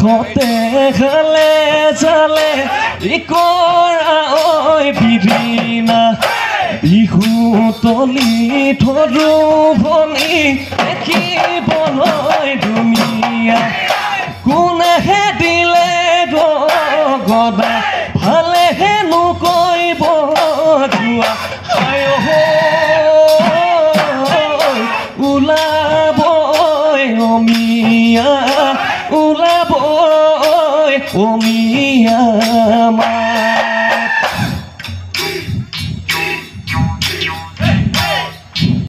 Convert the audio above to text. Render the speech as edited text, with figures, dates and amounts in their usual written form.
কাষতে খালে চালে ইকৰা ঐ বিৰিণা বিহু তলি ধৰো ভনী দেখিবলৈ ধুনীয়া কোনেহে দিলে গদা ভালেহে নকৈব যোৱা ওলাব অমিয়া ওলাব অমিয়া।